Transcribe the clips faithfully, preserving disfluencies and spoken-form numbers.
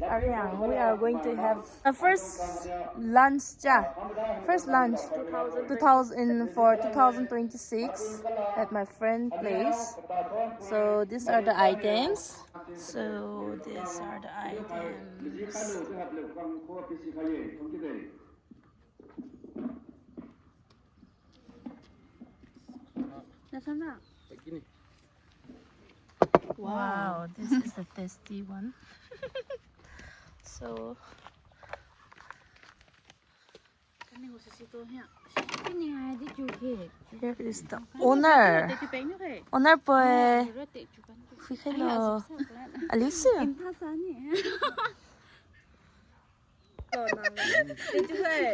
Ariang, we are going to have a first lunch, ja. First lunch, two thousand for two thousand twenty-six at my friend place. So these are the items. So these are the items. Nasana. Wow, this is a tasty one. So, here is the owner. Owner poi. Phui khailo. Alice.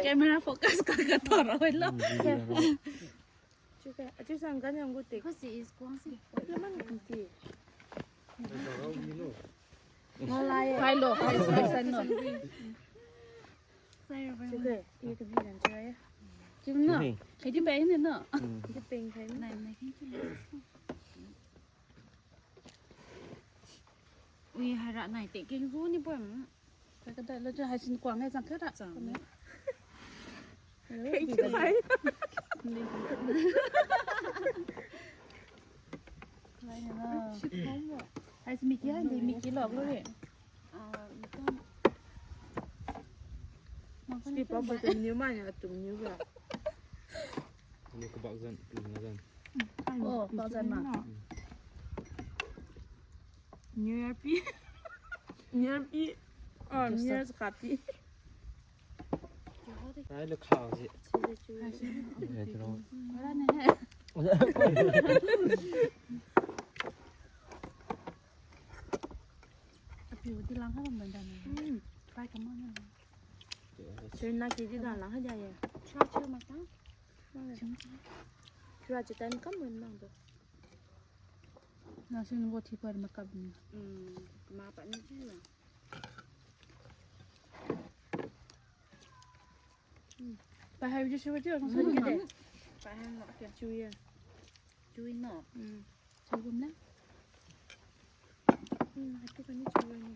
Camera focus ka ka toro lo. Chuka, achu sang kan yang gute. Kasi is kuang si. Laman kunti. Ngalai. Hai lo, hai lo, hai lo. Chuka, iya kami kan chuka ya. Chuka no. Hai di bai ni no. Di peng khai. Nai, nai, kan chuka. Ui, hai ra nai te keng zu ni pom. Ka ka da lo chu hai sin kuang ngai zang kha ra. Zang. Hello, thank you, everybody. Hai na. Ship home wo. Hai si Mickey hai di Mickey lo lo re. Ah, ikan. Skip apa tu new mana tu new lah. Ini ke bakzan, ini zan. Oh, bakzan ma. New Year pi. New Year pi. Oh, New Year kati. Ai, le khao si. Ai, si. Ai, tu lo. Ora ne. Apiu di lang ha bam dan ne. Hmm. Try kam ne. Chun na ki di dan lang ha ja ye. Cha chu ma ta. Chun. Chura chu tan kam mun nang tu. Nasi nunggu thipa makap ni. Hmm, ma pa ni ji la. Hmm. Pa hai ji siwa ji, hmm, nasi ni. Pa hai no, okay. Chui ya. Chui no. Hmm. Chui gum na. Hmm, hati kani chui ni.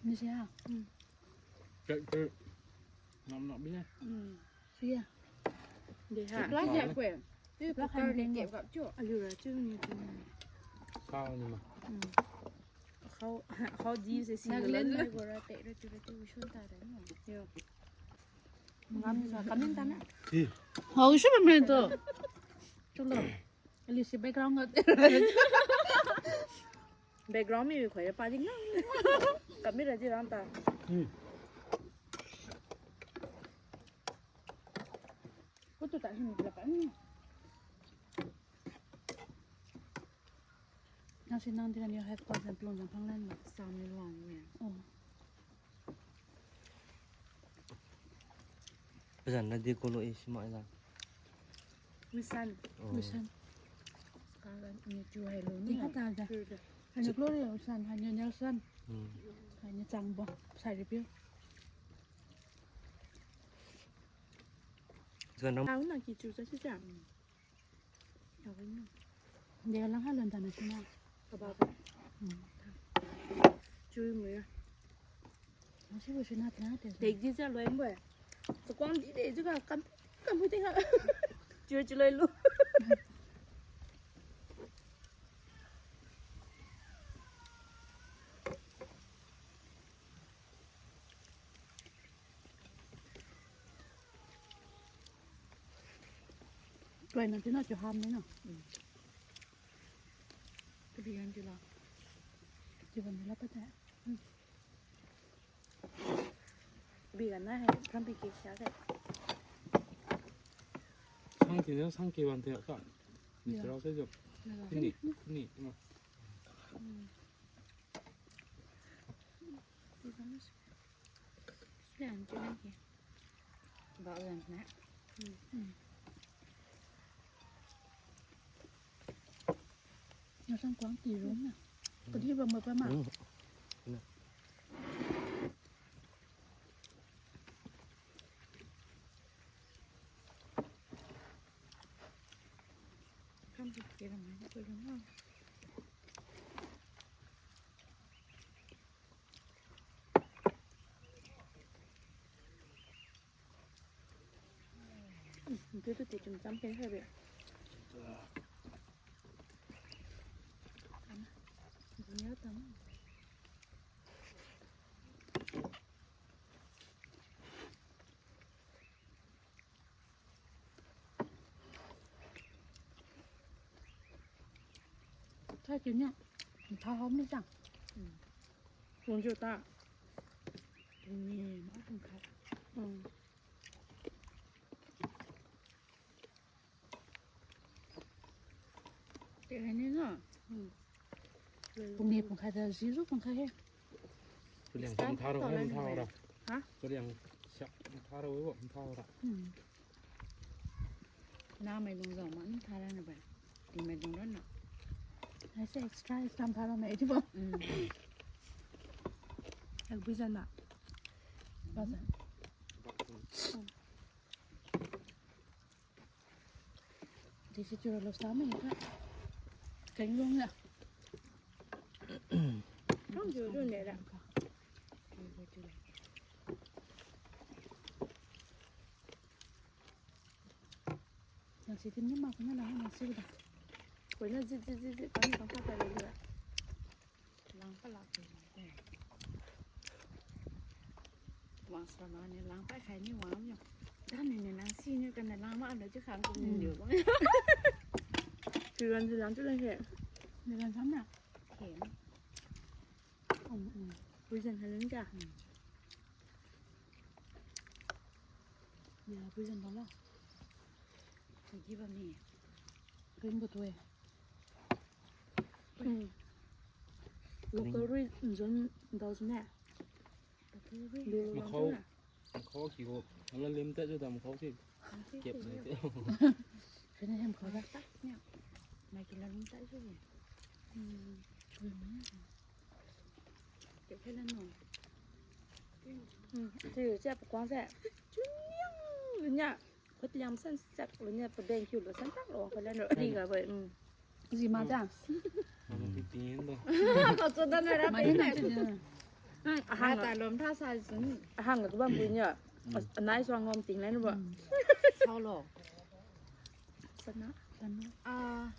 Ni sia. Hmm. Chui, chui. Nam nam bine. Hmm. Suya. De ha. Pla ja kwe. Tu pla kan leng ga chu. Aliu ra chu ni chu. Khao ni ma. Mm. Khao, khao di se si. Nagaland le gora te ra chu ra chu shon ta ra ni. Yo. Ngam sa kamin ta na. Hao shu ba men to. Chulo. Aliu si background ga. Background mi khoi pa ding na. Kami ra di rang ta. Hmm. Kutu ta hin la pa ni. Nang si nang di kan yo hai pa zan plong zan pang lan ma. Sam ni lang ni. Oh. Pazan na di kolo e sima la. Wisan. Oh. Wisan. Sekarang ni chu hai lo ni. Di kata aja. Chu, chu. Hanya Gloria Wisan, hanya Nelson. Hmm. Hanya Changbo, Sairipio. Sekarang. Tahu nak kicu saja jam. Dia lang halon tanah sini. Kaba ka. Hmm. Chui mui. Masih bu sini tengah tengah. Tek di ja loin boy. Sekuang di de juga kam kam tengah. Chui chui loin lu. Tuai na tina chiu ham ni na. Kabi gan chiu la. Chiu bam ni la pata. Kabi gan na hai, khambi ke sia de. Sang ti na sang ke wan te ka. Ni rao se jo. Ni, ni, ni. Yan chu nang ki. Ba yan na. Hmm. Nasang kuang ti rum na. Kadi ba ma pa ma. Hmm. Na. Kam ti ti ram na ko ram na. Tiu tu ti chum cham ken hai be. Dunia tam. Sa kiu nia. Tha hom ni chang. Kung jiu ta. Kung ni ma kung khai. Pung ni pung khai da, jiu pung khai he. Tuliang sam tharo, tharo ra. Ha? Tuliang siak tharo, tharo ra. Na mai lung zau ma, thara na ba. Ti mai lung ra na. Ai se extra, extra thara na, iti ba. Yak bui zan na. Ba zan. Disi chura lo sa mai ka. Keng long ya. Kang ju ju ne ra. Nang si tin ni ma kuna la nang si da. Kuna zit zit zit zit kami kang kata le le. Lang pa lak ni. Wang sa ma ni lang pa khai ni wang ni. Dan ni ni nang si ni kana lang ma anu ji khang kum ni ni. Tuan ji lang tu lang he. Ni lang sam na. He. Um, um. Prison ha lang ja. Ya, prison ba la. Tuji ba ni. Green ba tu e. Local rui nzon dao sune. Local rui. Makhao, makhao kiu. Ala lim ta ju da makhao si. Kep na te. Kena hem khao da. Mai kila lim ta ju. Chui mai. Kep kena no. Ti sia pakuang se. Chuniang nya. Khut liang san sak lu nia, pabeng kiu lu san tak lu wang khuilan ro. Adi ga bai, um. Zi ma ta. Mama pi pin do. Kau tu dan na ra pi na. Ahang ta lom tha sa sun. Ahang ga bam bui nia. Anai suang ngom ting lan ba. Sao lo. Sana, sana. Ah.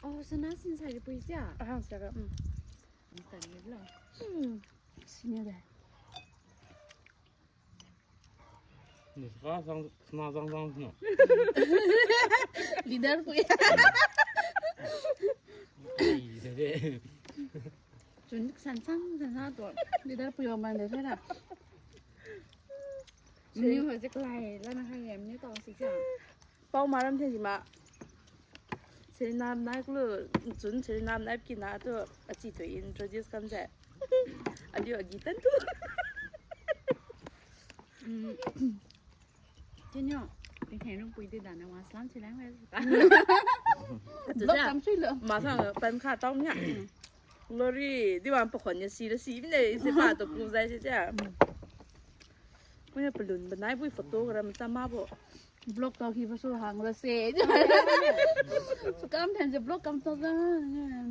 Oh, sana sin sa ri pui sia. Ahang sa ga, um. Ang tan ni lo. Hmm. Sini dai. Ni sa sang, sna sang sang sna. Leader pui. Ai, sa de. Chun san sang, san sang tu. Leader pui wa man de sa da. Ni ho je klai, la na ha yam ni tao si sa. Pao maram the jima. Serinam nai kulu, chun serinam nai kina tu achi tu introduce kam se. Aliu agi tan tu. Mm. Tinyo, tingtheng rung pui di dan na wa salam si lang hai. Block kam sui lo. Masang pan kha tao nya. Glory, di wan pakhon nya si la si bine, isi pa tu ku zai si sia. Puina palun banai bui photo gram chama bo. Block tao hi basu hang la se. Sukam than je block kam tao ga.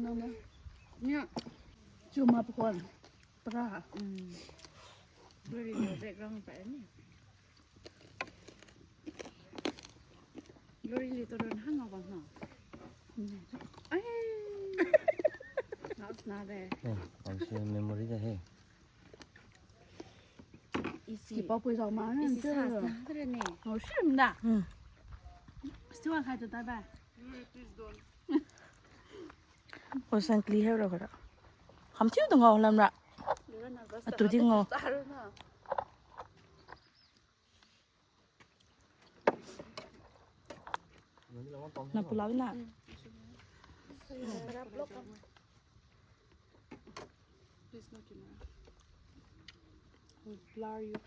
Nang na. Nya. Chuma pakhon. Pra. Mm. Glory lo background pa ni. Glory li to don hang abang no. Ai. House na de. Eh, ang si memory de he. Isi. Kipa pui zau ma na, isi sa na tere ni. Oh, shim da. Hmm. Still ang khai tu tai ba. Oh, san kli he ra kara. Ham thiu tu ngau lam ra. Atu di ngau. Na pulao na. Please, no camera. Will blur you.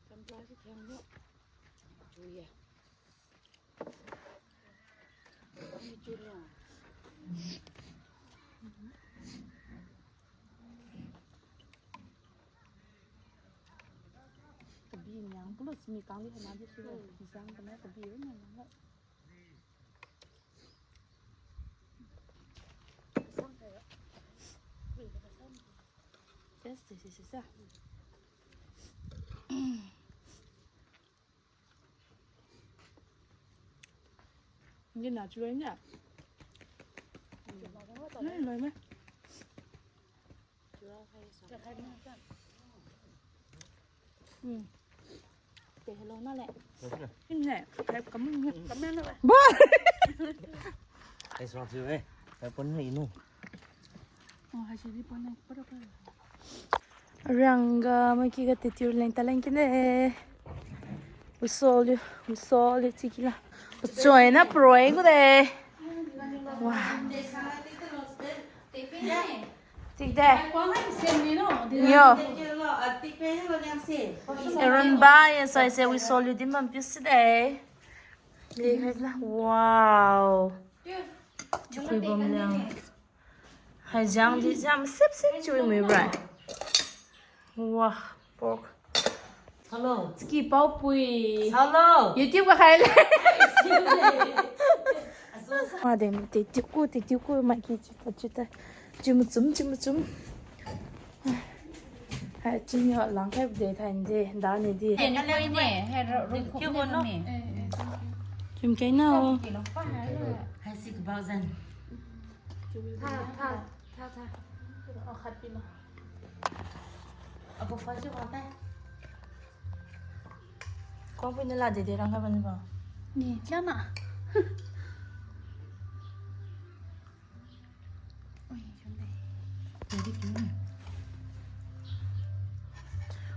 Kam blur si thiang no. Chuye. Kabi niang pulo simi kangdi hana di silo. Zang kana kabi ru niang lo. Sang kayo. Wei, ka sang. Yes, this is it. Ngi na chulo nya. Nai, nai, nai. Hmm. Te hello na le. Hello na. Ine, kai kamu, kamu na le. Ba. Kai suak jiu e. Kai pon na inu. Oh, hai si di pon na, pon na, pon na. Ariang ga maki ga titiu leng taleng kine. Usol yu, usol yu chikila. Uchoina proi gu de. Wah. Tik de. Yo. Aaron ba ye sai se usol yu di mam piu si de. Wow. Chikui bam liang. Hai jang di jam sip sip chui mui bra. Wah, pork. Hello. Chiki pao pui. Hello. YouTube ga khai le. Ma de titiu ku, titiu ku, ma ki chi pa chi ta. Chi mu chum, chi mu chum. Hai, chi ni lang khai de thai de, da ni di. Hai, ni poi ne, hai ro, ro, ro, ro, ro, ro. Kim kai na. Hai, si kabak zan. Tha, tha, tha, tha. Oh, khat pi lo. Abo phone se wang tai. Kong pi na la de de rang ka ban ba. Ni, kya na? Oi, jom de. Jadi kya na?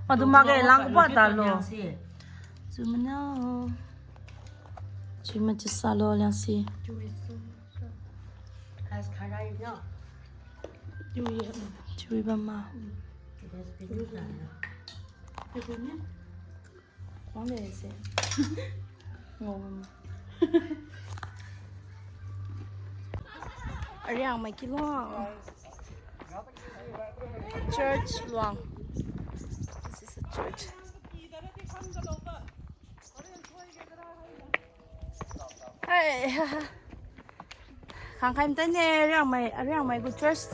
Adu ma ke lang ko pa ta lo. Cuma na. Cuma cisa lo liang si. Cui bam ma. Wang de se. Ngau bam ma. Ariang mai ki luang. Church luang. This is a church. Hai, ha, ha. Khangkhai mtai ne, Riangmai, Riangmai gu church.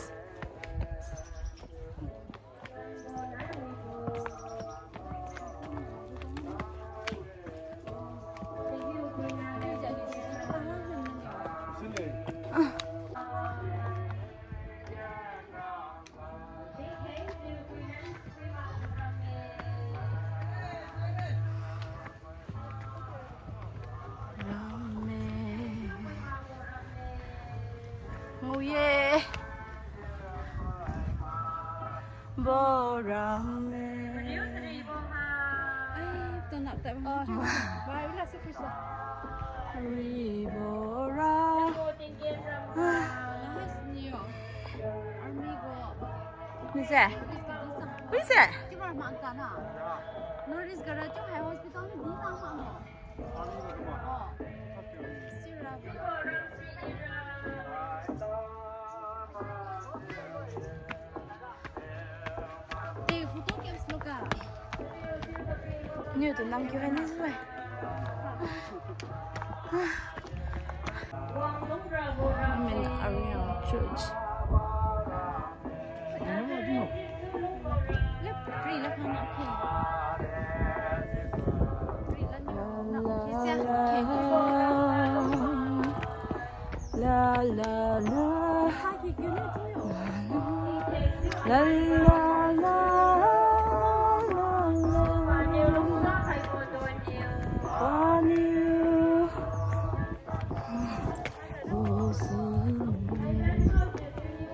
Ramme. Nguye. Bo ramme. Ai, tanap tak bang. Ba, ila se first. Ri bo ra. Nice ni yo. Army go. Ni se? Ni se? Kibar ma ka na. North East gara tu hai hospital ni di sang ma mo. Oh. Sira. Te photo caps lo ka. Niu tu nam kiu hai ni zai. Amen Ariang Church. La, la, la. La, la, la. La, la, la. Paniu.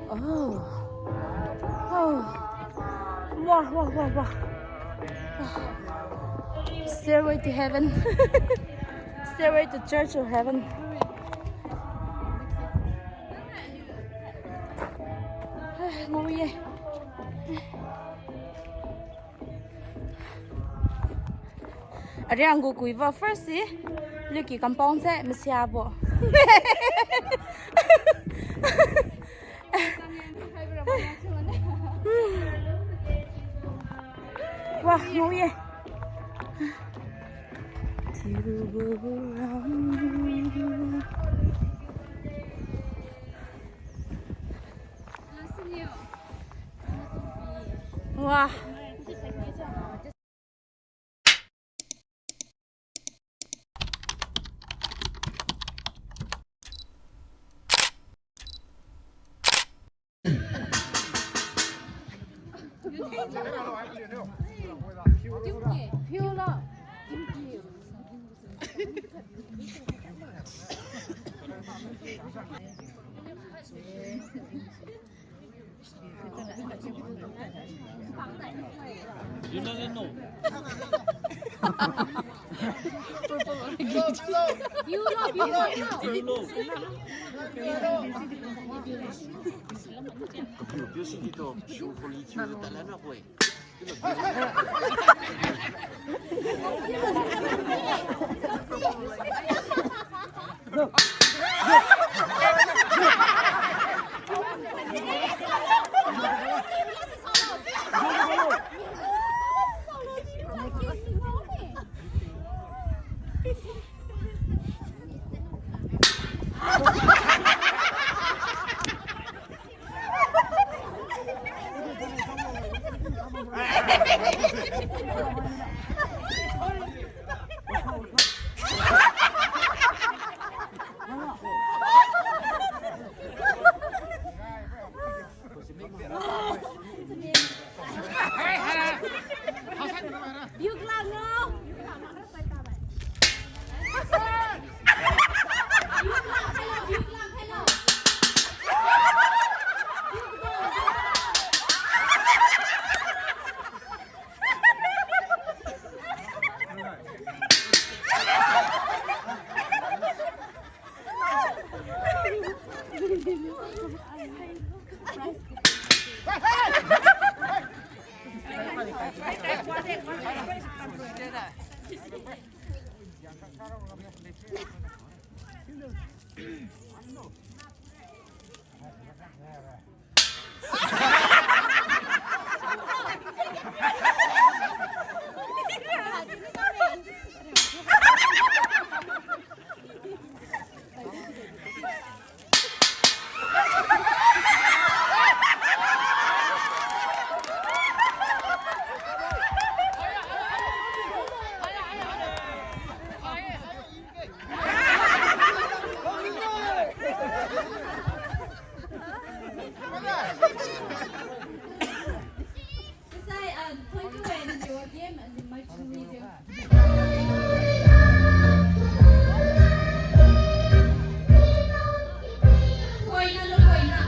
Oh. Oh. Wah, wah, wah, wah. Stairway to heaven. Stairway to church or heaven. Nguye. Ariang gu kuibo first si, luki compound se masiabo. Wah, nguye. Tiruburam. Hello, senior. Wah. Kusai, uh, twenty-one, your game and my two video. Koina lo, koina.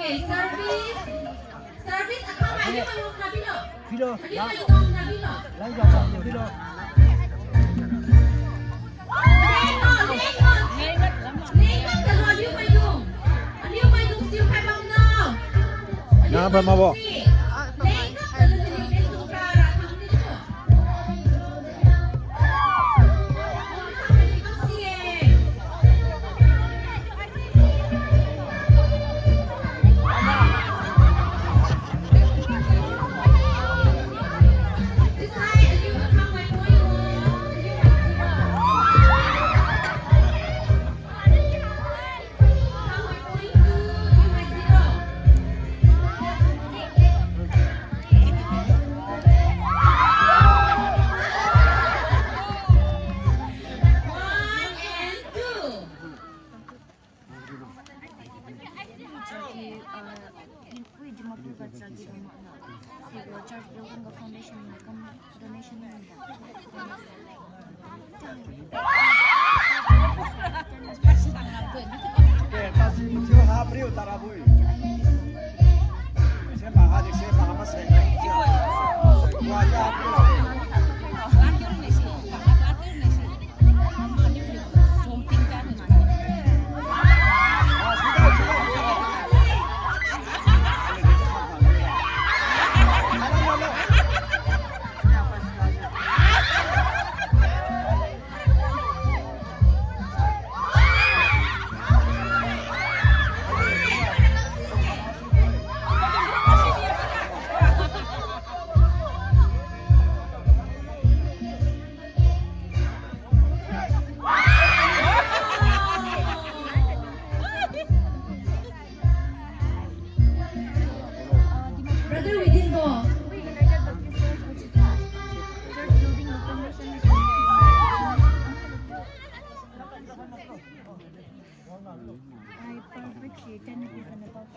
Service. Service akhang aliu maidung nabilo. Pilo, aliu maidung nabilo. Lang ga, pilo. Lengo, lengo. Lengo talo aliu maidung. Aliu maidung siu khai bamlo. Aliu maidung si. Lengo talo aliu maidung kara khang dilo. Brother Widin bo. I perfect ten is an above.